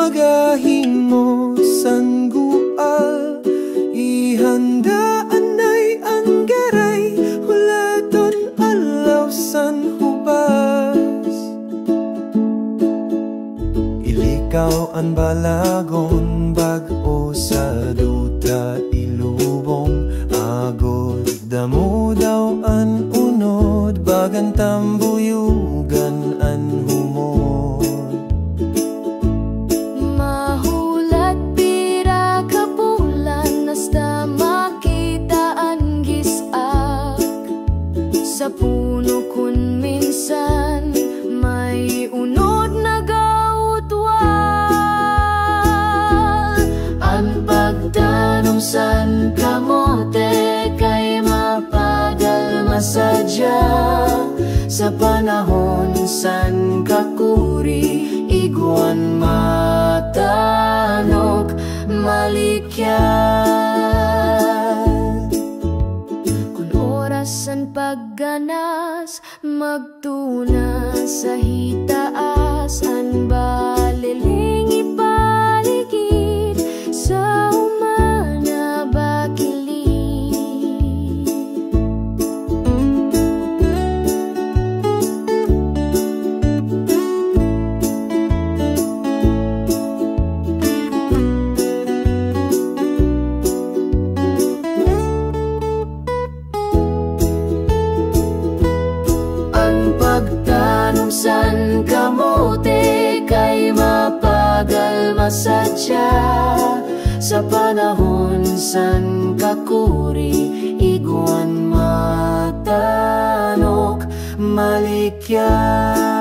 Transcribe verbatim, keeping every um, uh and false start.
Gahimo san gual, i handa anay an garay, hulaton alaw san hubas. Ilikaw an balagon bag-o sa dota i lubong, agod damo daw an unod, bagan tambuyugan an humod. Mahulat pira kapulan asta makita an gis-ak. Sa puno kun minsan may unod na gautwal. An pagtanom san kamote kay mapagal masadya. Sa panahon san kakuri, igwan matanok malikyat. Kun oras san pagganas, magtuna sa hitaas an baliling i paligid sa umana bakili. An pagtanom san kamote kay mapagal masadya. Sa panahon san kakuri, igwan matanok malikyat.